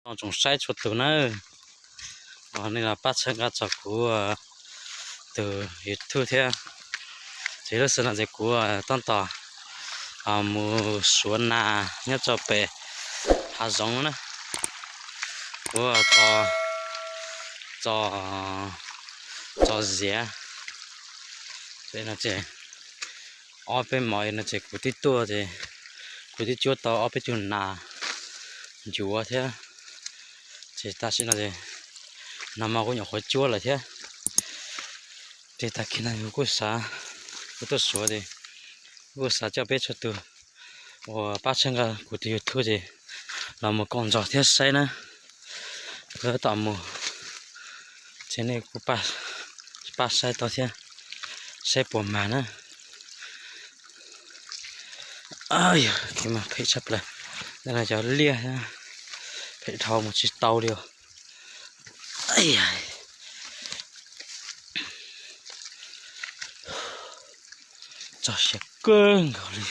Tsoom saib txhua tus nawb, nej los pab txhawb nqa txog kuv tus YouTube thiab. Ces lub sij hawm no ces kuv tab tom mus suav nas nyob rau pem hav zoov na. Kuv tso, tso, tso ziav. Ces no ces ob peb hmos no ces kuv twb tuaj ces kuv twb cuab tau ob peb tug nas ncuav thiab. Ces tam sim no ces nag hmo kuv nyuam qhuav cuab lawm thiab. Ces tag kis no kuv kuj xav, kuv tuaj suav ces kuj xav coj peb txhua tus uas pab txhawb nqa kuv tus YouTube ces los mus koom nrog thiab saib na. Kuv tab tom mus, ces nej kuj pab saib tau thiab, saib puas mag na. Yog kev mas phem tshaj plaws, cov liaj thiab phem dhau mus tsis tau li os. Txog siav kawg nkaus li.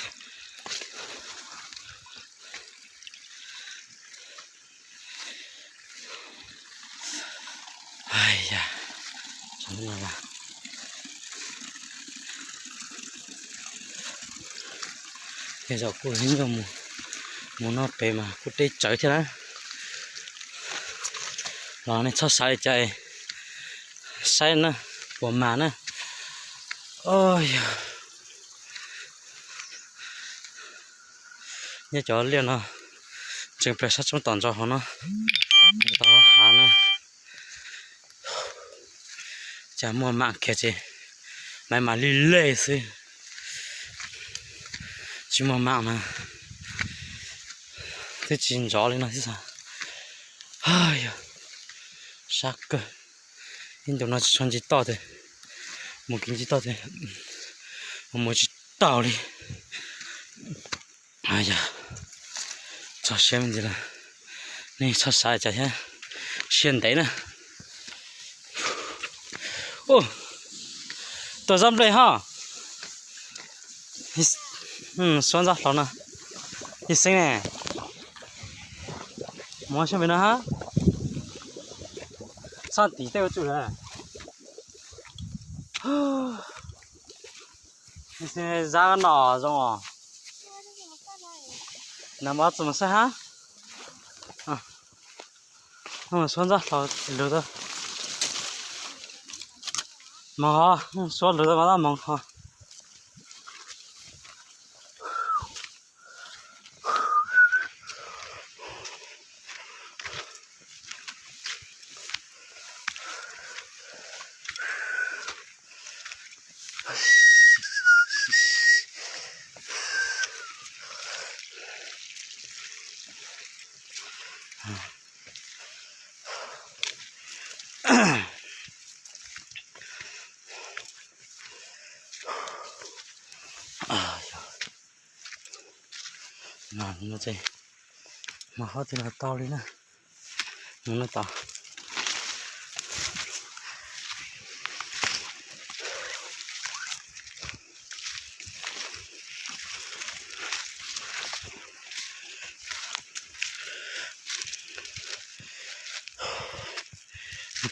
Tej zaum kuj ib nyuag mus, mus noj pem mas kuj deb tsawv thiab na. Los nej txhob xav li cas, saib na, puas mag na. Yog nyob cov liaj no tseem plaws sab tsooj tom ntsos hauv no, tom hav na. Cas muaj mam kiag ces maiv mas lij lej xwb, tsis muaj mam na twb tsis nrov li no thiab. Yog sab kawg, ib ntus no tsis tshua nce toj tiag, mus kev nce toj tiag, mus tsis tau li. Yog txog siab me ntsis lawm, nej txhob xav cas thiab, siab ntev na. Tuaj zab nplej ho, suab ntxab hlau no, ib xeeb ne, mus sab pem no ha, sab tim tej ua tsum lawm. Zab no zoo os. Nag hmo txus mus saib hab. Suab ntxab hlau lug tau. Moog ho, suab lug tau mas tab moog ho. Mas ho twb los tau li na. Mus no tod.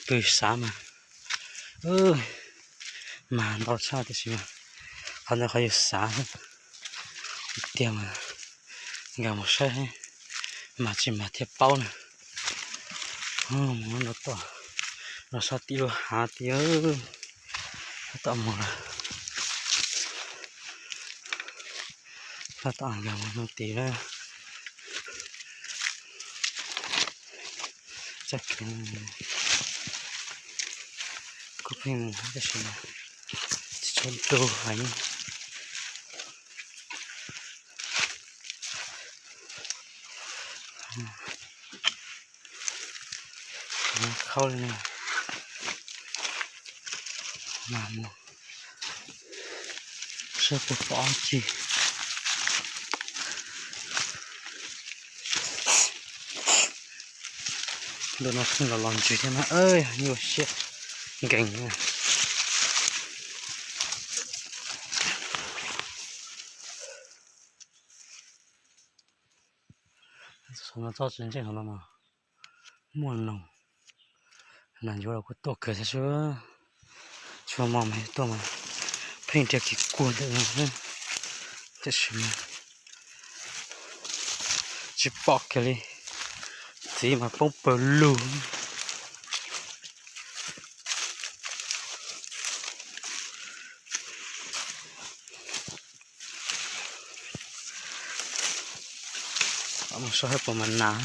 Pw xav mas, mas ntau tshaj tiam sis mas qhov ntawd qhov yus xav tiag mas nkag mus saib mas tsis mas thiaj paub na. Mus no tod, los sab tim lub hav tid, tab tom mus lawm. Tab tom nkag mus no tid lawm. Txoj kev kuj pheej mus tab sis tsis tshua dug heev. Khaub li no, mas mus saib puas pom dab tsi. Ntu no pheej los los ntsws thiab na, nyuaj siab nkees. Txoj tsis ntseej hauv no mas, Muaj noog, nas ncuav los kuj tuaj kawg thiab sub. Tsis muaj hmo mas tuaj mas pheej nrhiav kev kuag ntawm no, tiam sis mas tsis pom kiag li, txiv mas poob pawg lug. Mus saib puas mas nas.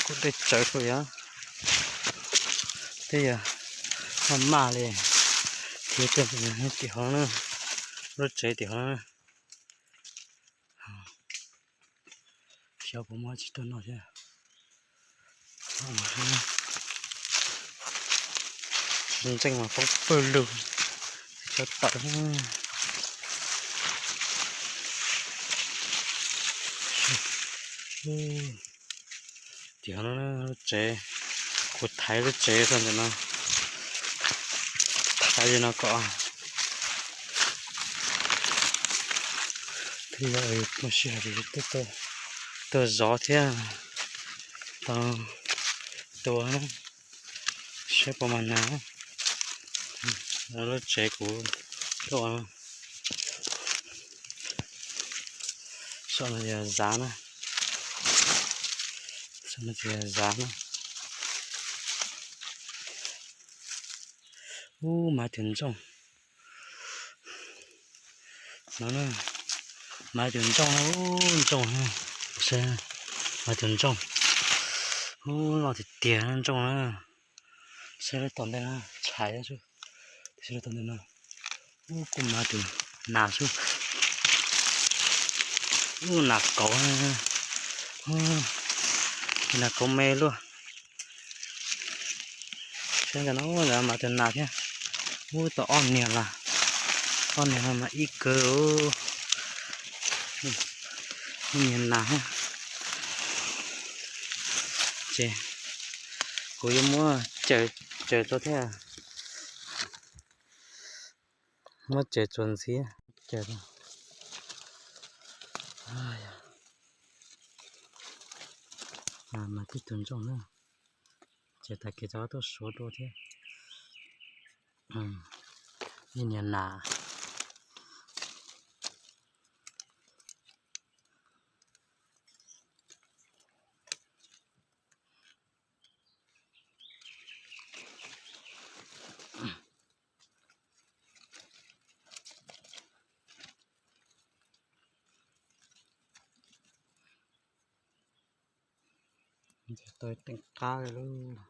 Kuj dej tsawv kawg yog, twb yog maj maj li, khiav tim hov na, lub tsev tim hov na. Xyov puas muaj tsis tuaj noj thiab. Ntseej mas poob pawg lug, tsis tshua tawm. Tim no lub tsev, kuv thaiv lub tsev rau ntawm no, thaiv li no kom thiaj li muaj sij hawm tuaj zov thiab tau tua, saib puas mas nas. Lub tsev kuv tuaj, saum no yog zav na, saum no yog zav na. Ub, mas tus ntsooj no, mas tus ntsooj, ub, ntsooj, mas tus ntsooj, ub, loj tiag tiag ntsooj na. Saib tom ntej no tshais xwb, tom ntej no, ub, kuj mas tus nas xwb, ub, nas kauv, nas kauv me luaj. Saib ntawm no mas tus nas thiab, ub, tau ob niag las, ob niag no mas ib kawg, ib niag nas thiab. Ces kuv yuav muab caws rau thiab, muab caws txuas ntxiv, caws, mas tib tug ntsooj na, ces tag kis rov qab tuaj suav dua thiab. Ib niag nas. Tau teem qab li lauj.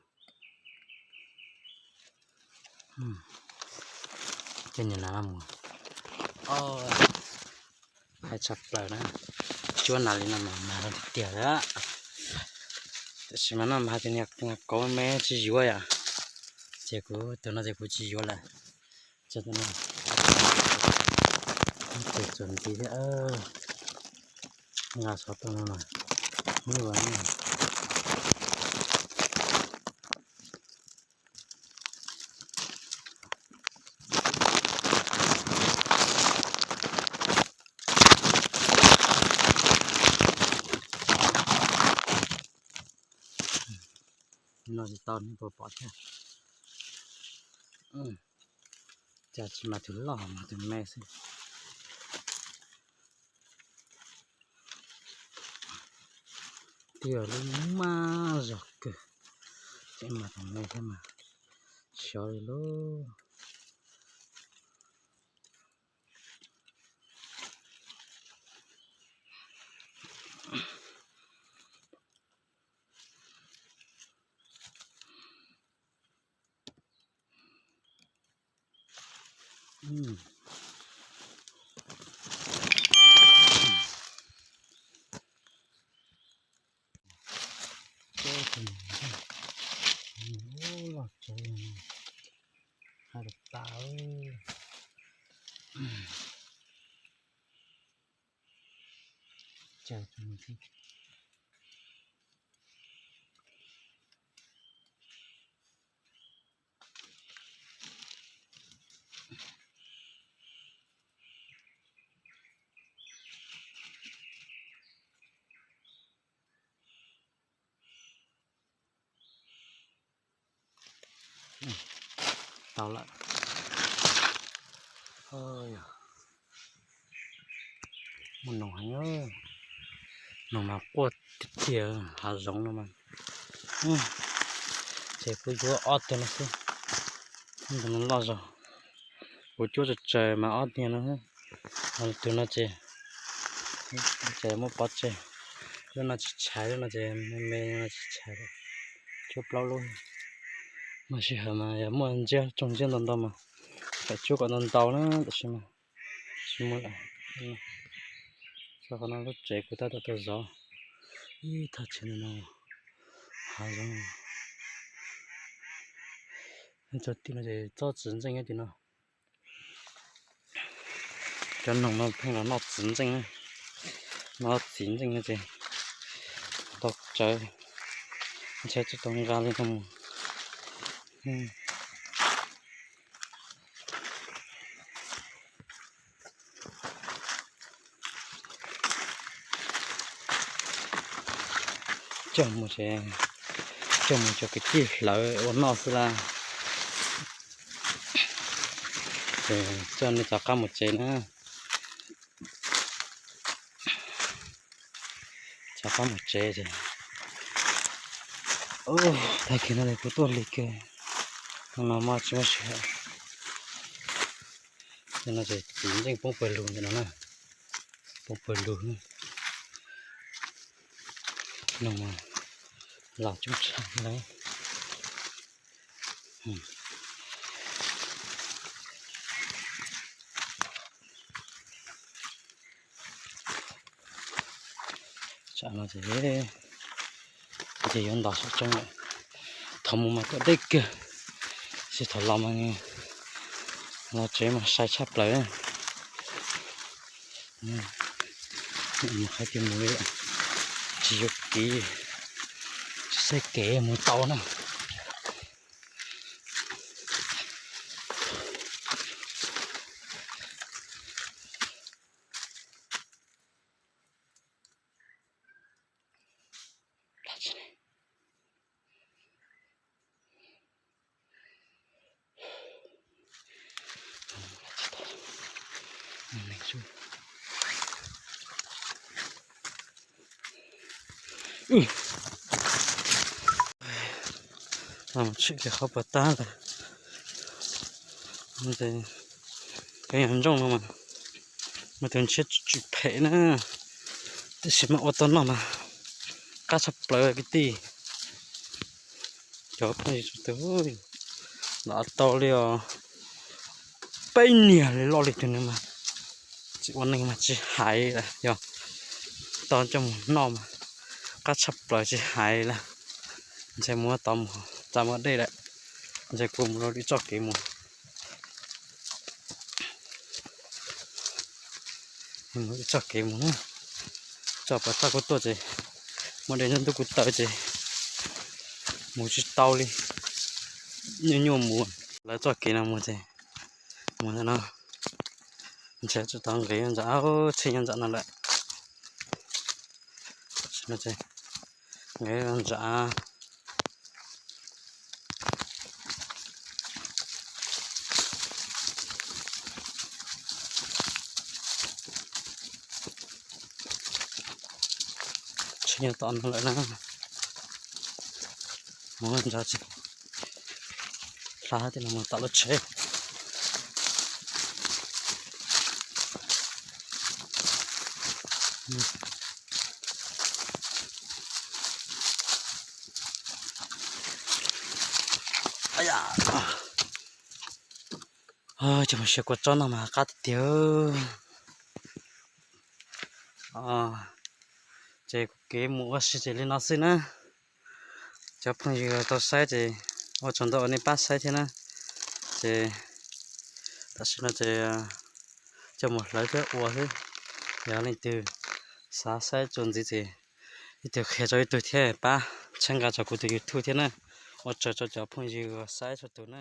Coj niag nas mus. Hais tshaj plaws na, cuab nas li no mas mas tiag tiag lawm. Tiam sis mas no mas hais tias niag kauv me tsis yuav yom, ces kuv tus no ces kuv tsis yuav lawm. Ces tus no ces txuas ntxiv thiab, nqa xov tooj no mas, ub, no tsis tau nej puas pom thiab. Cas tsis mas tus loj mas tus me xwb. Twb yog lub maj zog kawg, ces mas tus me thiab mas xyov li lauj. Loj tsev, hais tas. Caws tus no thiab. Tau lawm. Oj, muaj noog heev, noog mas quaj tiag tiag hav zoov no mas. Ces kuv yuav ob tug no xwb, ntawm no loj zog. Kuv cuab tsawg tsawg mas ob tug no, ho tus no ces, ces muab pov tseg. Lub no tsis tshais, lub no ces me me no tsis tshais, cuab plaub lub. Mas sij hawm mas yog muaj ntxiab, tsoom ntxiab ntau ntau mas, kom cuab kom ntau ntau na, tab sis mas tsis muaj lawm. Txog qhov no lub tsev kuv tab tom tau zov ib thaj chaw no, hav zoov. Cov tim no ces txob txiv ntxeej tim no. Cov noog no pheej los noj txiv ntxeej, noj txiv ntxeej no ces tau tsawv, ntshe tsis tau nqa li no mus. Coj mus, coj mus cov kwv tij hlawv ua noj xwb lawm. Coj nej rov qab mus tsev na. Rov qab mus tsev ces, tag kis no kuv tuaj lig kawg, no mas tsis muaj sij hawm. No ces txiv ntxeej poob pawg lug ntawm no na, poob pawg lug. No mas los coob tshaj lawm. Tsam no ces, ces yuav ntos saum tseeb lawm. Thaum mus mas tuaj deb kawg, tab sis thaum los mas, los tsev mas sai tshaj plaws. Mus hais tias mus li, tsis yuav kev, tsis xaiv kev mus tau na. Tshwm kiag qhov puas tag ntag. Peb yog ntsooj no mas, muaj tus ntshiab tsw phem na, tab sis mas ua tau noj mas qab tshaj plaws kwv tij. Cov phooj ywg txhua tus, los tau li os, peb niag li loj li tus no mas, tsis ua neeg mas tsis hais lawm, yog tau coj mus noj mas qab tshaj plaws tsis hais lawm. Ntshe mus tau mus txaj muag dej lawm, ntshe kuv mus rau ib txoj kev mus. Mus ib txoj kev mus na, txoj pas txaj kuv tuaj ces muaj dej ntuj kuv taw ces mus tsis tau li, nyuaj nyuaj mus. Lawv txoj kev no mus ces mus no, ntshe tsis tau nqis ntawm, tsheb nyob ntawm no lawm. Nqis ntawm tsheb nyob tom no lawm na. Mus ntawd tsis hla tias los mus tom lub tsheb. Cov mus siav kua txob no mas qab tiag tiag. Ces kuv kev mus ua si ces li no xwb na. Cov phooj ywg tau saib ces ua tsaug ntau uas nej pab saib thiab na. Ces tam sim no ces coj mus hlawv thiab ua xwb. Yog leej twg xav saib txuas ntxiv ces ib tug qhia rau ib tug thiab pab txhawb nqa rau kuv tus YouTube thiab na. Ua tsaug rau cov phooj ywg saib txhua tus na.